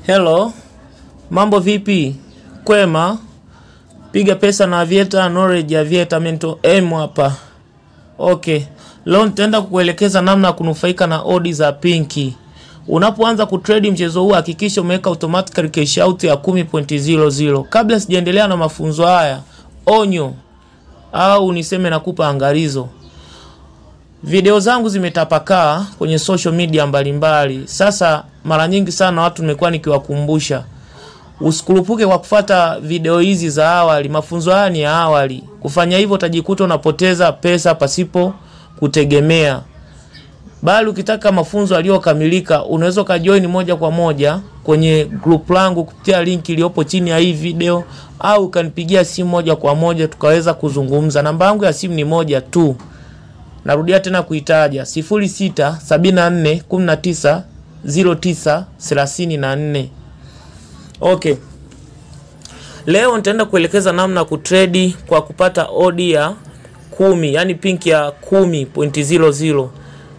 Hello, mambo vipi? Kwema, piga pesa na Aviator Knowledge, Aviator Mentor M hapa. Okay, leo nitaenda kukuelekeza namna ya kunufaika na odi za pinki. Unapoanza kutrade mchezo huu hakikisha umeweka automatically cash out ya 10.00. Kabla sijaendelea na mafunzo haya, onyo au niseme nakupa angalizo. Video zangu zimetapakaa kwenye social media mbalimbali. Sasa mara nyingi sana watu nimekuwa nikiwakumbusha usikurupuke kwa kufuata video hizi za awali. Mafunzo haya ni ya awali. Kufanya hivyo utajikuta unapoteza pesa pasipo kutegemea. Bali ukitaka mafunzo yaliyokamilika unaweza ukajoin moja kwa moja kwenye group langu kupitia link iliyopo chini ya hii video, au ukanipigia simu moja kwa moja tukaweza kuzungumza. Namba yangu ya simu ni moja tu. Narudia tena kuitaja, 06 74 19 09 34. Okay. Leo nitaenda kuelekeza namna kutrade kwa kupata odi ya 10, yani pink ya 10.00.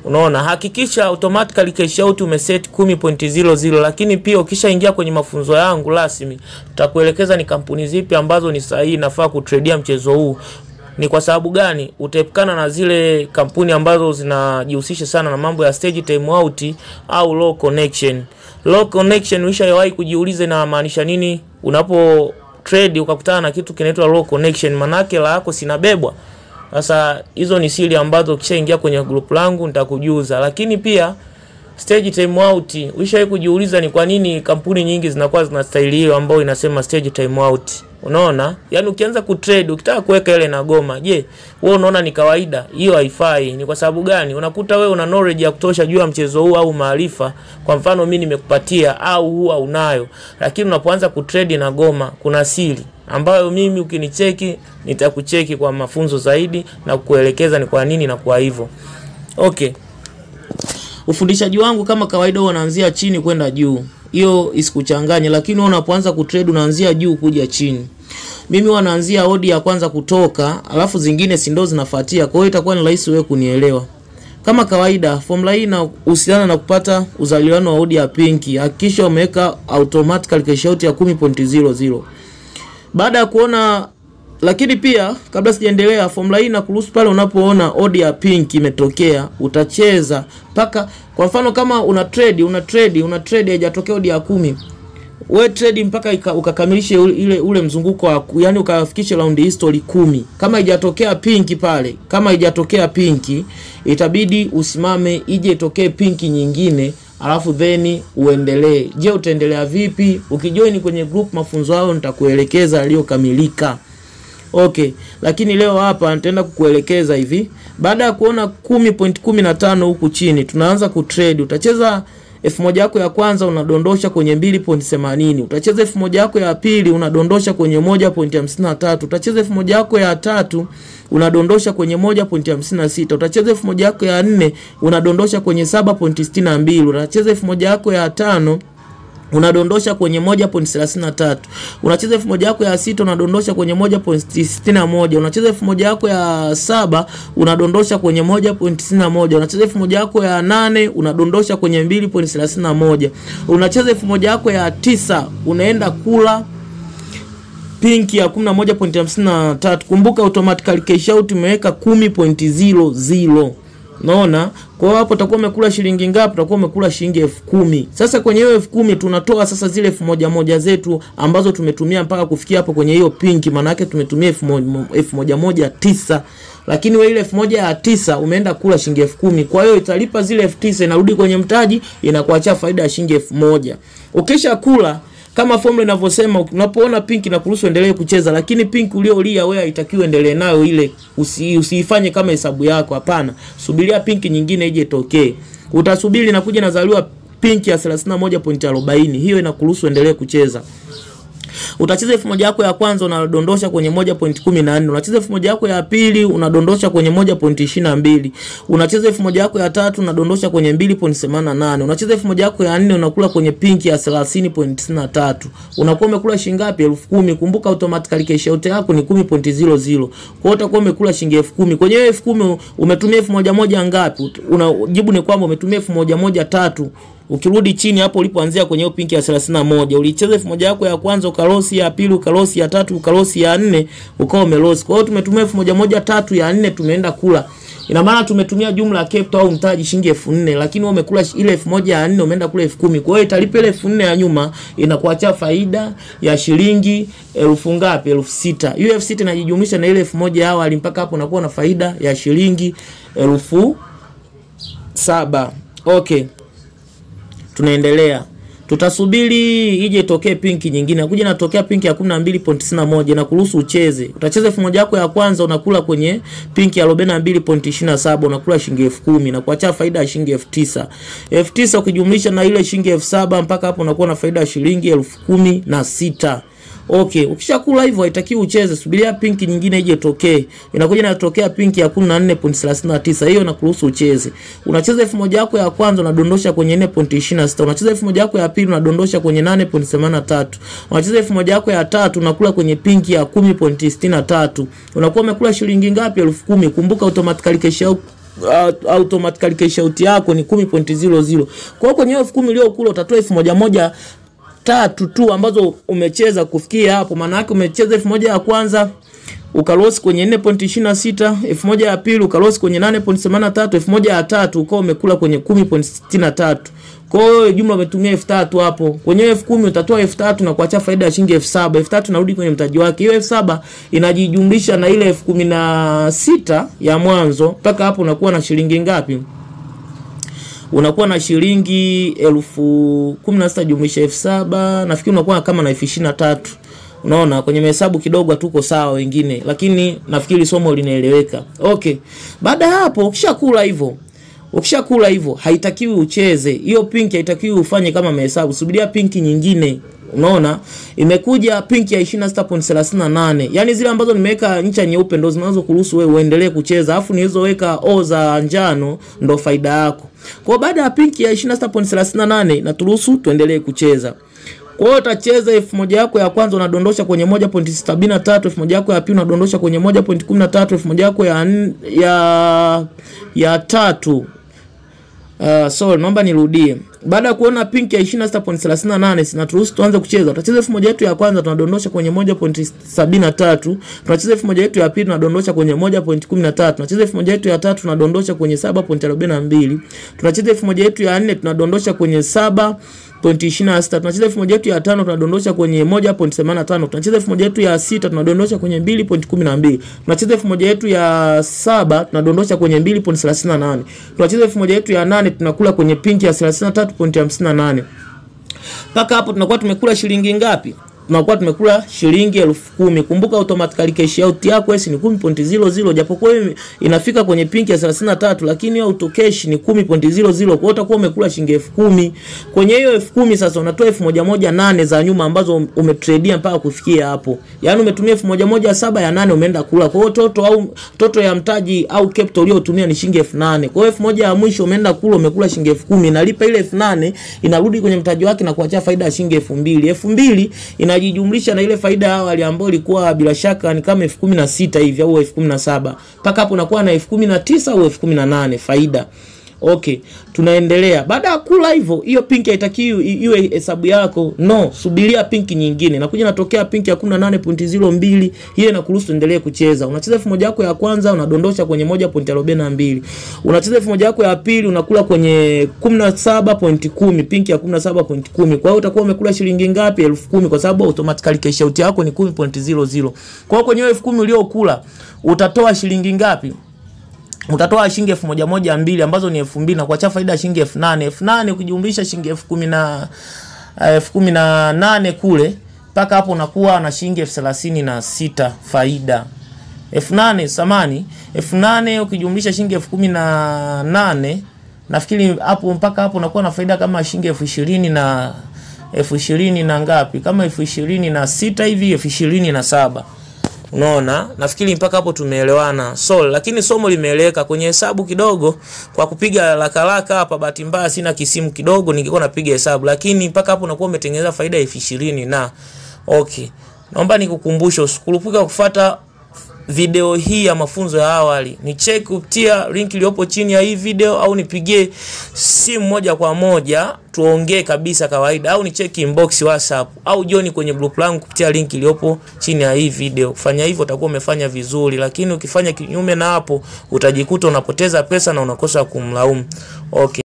Unaona, hakikisha automatically cash out umeset 10.00, lakini pia ukishaingia kwenye mafunzo yangu rasmi tutakuelekeza ni kampuni zipi ambazo ni sahihi nafaa kutradia mchezo huu. Ni kwa sababu gani utaepukana na zile kampuni ambazo zinajihusisha sana na mambo ya stage time out au low connection. Low connection ushawahi kujiuliza inamaanisha nini? Unapo trade ukakutana na kitu kinaitwa low connection, manake la yako sinabebwa. Sasa hizo ni siri ambazo ukishaingia kwenye group langu nitakujuza. Lakini pia stage time out, ushawahi kujiuliza ni kwa nini kampuni nyingi zinakuwa zina style hiyo ambayo inasema stage time out? Unaona? Yaani ukianza kutrade ukitaka kuweka ile na goma, je, wewe unaona ni kawaida? Hiyo haifai. Ni kwa sababu gani? Unakuta wewe una knowledge ya kutosha juu ya mchezo huu au maarifa. Kwa mfano mimi nimekupatia au huwa unayo. Lakini unapoanza kutrade na goma kuna siri ambayo mimi ukinicheki nitakucheki kwa mafunzo zaidi na kukuelekeza ni kwa nini na kwa hivyo. Okay. Ufundishaji wangu kama kawaida unaanzia chini kwenda juu. Hiyo isikuchanganye, lakini unapoanza kutrade unaanzia juu kuja chini. Mimi wanaanzia odi ya kwanza kutoka, alafu zingine si ndo zinafuatia. Kwa hiyo itakuwa ni rahisi wewe kunielewa. Kama kawaida, formula hii inahusiana na kupata uzaliano wa odi ya pinki. Hakikisha umeweka automatically cash out ya 10.00. Baada ya kuona, lakini pia kabla sijaendelea, formula hii inakuruhusu pale unapoona odi ya pink imetokea utacheza paka. Kwa mfano kama una trade haijatokea odi ya 10, wewe trade mpaka ukakamilishe ile ule mzunguko wa, yani ukafikishe round history 10. Kama haijatokea pinki pale, kama haijatokea pinki itabidi usimame ije itokee pinki nyingine, alafu then uendelee. Je, utaendelea vipi? Ukijoin kwenye group mafunzo hayo nitakuelekeza yaliyokamilika. Okay, lakini leo hapa nitaenda kukuelekeza hivi. Baada ya kuona 10.15 huku chini, tunaanza kutrade. Utacheza 1000 yako ya kwanza unadondosha kwenye 2.80. Utacheza 1000 yako ya pili unadondosha kwenye 1.53. Utacheza 1000 yako ya tatu unadondosha kwenye 1.56. Utacheza 1000 yako ya nne unadondosha kwenye 7.62. Utacheza 1000 yako ya tano unadondosha kwenye 1.33. Unacheza 1000 yako ya sita unadondosha kwenye 1.61. Unacheza 1000 yako ya saba unadondosha kwenye 1.61. Unacheza 1000 yako ya nane unadondosha kwenye 2.31. Unacheza 1000 yako ya tisa unaenda kula pinki ya 11.53. Kumbuka automatically cash out umeweka 10.00. Unaona? Kwa hapo utakuwa umekula shilingi ngapi? Utakuwa umekula shilingi 10,000. Sasa kwenye hiyo 10,000 tunatoa sasa zile 1,000 zetu ambazo tumetumia mpaka kufikia hapo kwenye hiyo pinki, maana yake tumetumia 1,109. Lakini wewe ile 1,009 umeenda kula shilingi 10,000. Kwa hiyo italipa zile 9,000 inarudi kwenye mtaji, inakuachia faida ya shilingi 1,000. Ukisha kula kama formula inavyosema, unapoona pinki na kuruhusu endelee kucheza, lakini pinki uliolia wewe haitakiwi endelee nayo ile, usiifanye kama hesabu yako, hapana. Subiria pinki nyingine ije itokee. Utasubiri na kuja nazaliwa pinki ya 31.40, hiyo inakuruhusu endelee kucheza. Utacheza 1000 yako ya kwanza unadondosha kwenye 1.14. Unacheza 1000 yako ya pili unadondosha kwenye 1.22. Unacheza 1000 yako ya tatu unadondosha kwenye 2.88. Unacheza 1000 yako ya nne unakula kwenye pinki ya 30.93. Unakuwa umekula shilingi ngapi? 10,000. Kumbuka automatically cash out yako ni 10.00. Kwa hiyo utakuwa umekula shilingi 10,000. Kwenye 10,000 umetumia 1000 ngapi? Unajibu ni kwamba umetumia 1003. Ukirudi chini hapo ulipoanzia kwenye hiyo pinki ya 31, ulicheza 1000 yako ya kwanza ukalosi, ya pili ukalosi, ya tatu ukalosi, ya nne ukawa umelosi. Kwa hiyo tumetumia 1003, ya nne tumeenda kula. Ina maana tumetumia jumla ya capital au mtaji shilingi 4000, lakini wewe umekula ile 1000 ya nne umeenda kula 10,000. Kwa hiyo italipa ile 4000 ya nyuma, inakuachia faida ya shilingi elfu ngapi? 6000. Hiyo 6000 inajijumlisha na ile 1000 ya awali, mpaka hapo unakuwa na faida ya shilingi 7000. Okay. Tunaendelea. Tutasubiri ije itokee pinki nyingine. Kuja inatokea pinki ya 12.91 na kuruhusu ucheze. Utacheza 1000 yako ya kwanza unakula kwenye pinki ya 42.27, unakula shilingi 10,000 na kuacha faida ya shilingi 9,000. 9,000 ukijumlisha na ile shilingi 7,000 mpaka hapo unakuwa na faida ya shilingi 16,000. Okay, ukishakula hivyo haitakiwi ucheze, subiria pinki nyingine ije itokee. Inakuja inatokea pinki ya 14.39, hiyo inakuruhusu ucheze. Unacheza 1000 yako ya kwanza unadondosha kwenye 4.26. Unacheza 1000 yako ya pili unadondosha kwenye 8.83. Unacheza 1000 yako ya tatu unakula kwenye pinki ya 10.63. Unakuwa umekula shilingi ngapi? 10,000. Kumbuka automatically cash out, automatically cash out yako ni 10.00. Kwa hiyo kwenye 10,000 uliyokula utatoa 1003 tu ambazo umecheza kufikia hapo. Maana yake umecheza 1000 ya kwanza ukalosi kwenye 4.26, 1000 ya pili ukalosi kwenye 8.83, 1000 ya tatu ukawa umekula kwenye 10.63. Kwa hiyo jumla umetumia 3000 hapo. Kwenye 10,000 utatoa 3000 na kuacha faida ya shilingi 7000. 3000 narudi kwenye mtaji wake. Hiyo 7000 inajijumlisha na ile 16,000 ya mwanzo. Mpaka hapo unakuwa na shilingi ngapi? Unakuwa na shilingi 16,000 jumlisha 7,000, nafikiri unakuwa kama na 23,000. Unaona kwenye mahesabu kidogo hatuko sawa wengine, lakini nafikiri somo linaeleweka. Okay. Baada ya hapo ukishakula hivyo haitakiwi ucheze. Hiyo pinki haitakiwi ufanye kama mahesabu. Subiria pinki nyingine. Unaona imekuja pinki ya 26.38. Yaani zile ambazo nimeweka ncha nyeupe ndo zinazokuruhusu wewe uendelee kucheza, afu nilizoweka o za njano ndo faida yako. Kwa baada ya pinki ya 26.38 na turuhusu tuendelee kucheza. Kwa hiyo utacheza 1000 yako ya kwanza unadondosha kwenye 1.73, 1000 yako ya pili unadondosha kwenye 1.13, 1000 yako ya tatu. Sorry, naomba nirudie. Baada ya kuona pinki ya 26.38 sinaturuhusu tuanze kucheza. Tutacheza 1000 yetu ya kwanza tunadondosha kwenye 1.73, tunacheza 1000 yetu ya pili tunadondosha kwenye 1.13, tunacheza 1000 yetu ya tatu tunadondosha kwenye 7.42, tunacheza 1000 yetu ya nne tunadondosha kwenye 7.26, tunacheza 1000 yetu ya tano tunadondosha kwenye 1.85, tunacheza 1000 yetu ya sita tunadondosha kwenye 2.12, tunacheza 1000 yetu ya saba tunadondosha kwenye 2.38, tunacheza 1000 yetu ya nane tunakula kwenye pinki ya 33.58. Mpaka hapo tunakuwa tumekula shilingi ngapi? Tunakuwa tumekula shilingi 10,000. Kumbuka automatically cash out yako ni 10.00, japokuwa inafika kwenye pinki ya 33, lakini auto cash ni 10.00. Kwa hiyo utakuwa umekula shilingi 10,000. Kwenye hiyo 10,000 sasa unatoa 1,018 za nyuma ambazo umetradia mpaka kufikia hapo. Yaani umetumia 1,017 ya 8 umeenda kula. Kwa hiyo toto au toto ya mtaji au capital uliotumia ni shilingi 8,000. Kwa hiyo 1,000 ya mwisho umeenda kula, umekula shilingi 10,000. Inalipa ile 8,000 inarudi kwenye mtaji wake na kuachia faida ya shilingi 2,000. 2,000 inajijumlisha na ile faida awali ambayo ilikuwa bila shaka ni kama 16,000 hivi au 17,000. Mpaka hapo unakuwa na 19,000 au 18,000 faida. Okay, tunaendelea. Baada ya kula hivyo, hiyo pinki haitakiwi iwe hesabu yako. No, subiria pinki nyingine. Nakuja natokea pinki ya 18.02, hiyo inakuruhusu endelee kucheza. Unacheza 1000 yako ya kwanza unadondosha kwenye 1.42. Unacheza 1000 yako ya pili unakula kwenye 17.10, pinki ya 17.10. Kwa hiyo utakuwa umekula shilingi ngapi? 10,000, kwa sababu automatically cash out yako ni 10.00. Kwa hiyo kwenye 10,000 uliyokula utatoa shilingi ngapi? Utatoa shilingi 1,012 ambazo ni 2,000 na kuacha faida shilingi 8,000. 8,000 ukijumlisha shilingi 18,000 kule, mpaka hapo unakuwa na shilingi 36,000 faida. 8,000 samani, 8,000 ukijumlisha shilingi 18,000, nafikiri hapo mpaka hapo unakuwa na faida kama shilingi 20,000 na 20,000 na ngapi? Kama 26,000 hivi, 27,000. Unaona? Nafikiri mpaka hapo tumeelewana. So, lakini somo limeeleweka kwenye hesabu kidogo kwa kupiga haraka haraka hapa, bahati mbaya sina kisimu kidogo, ningekuwa napiga hesabu, lakini mpaka hapo unakuwa umetengeneza faida 20,000 na okay. Naomba nikukumbushe usikurupuke kufuata video hii ya mafunzo ya awali. Ni check kupitia link iliyopo chini ya hii video, au nipigie simu moja kwa moja tuongee kabisa kawaida, au ni check inbox WhatsApp, au join kwenye group langu kupitia link iliyopo chini ya hii video. Kufanya hivyo utakuwa umefanya vizuri, lakini ukifanya kinyume na hapo utajikuta unapoteza pesa na unakosa kumlaumu. Okay.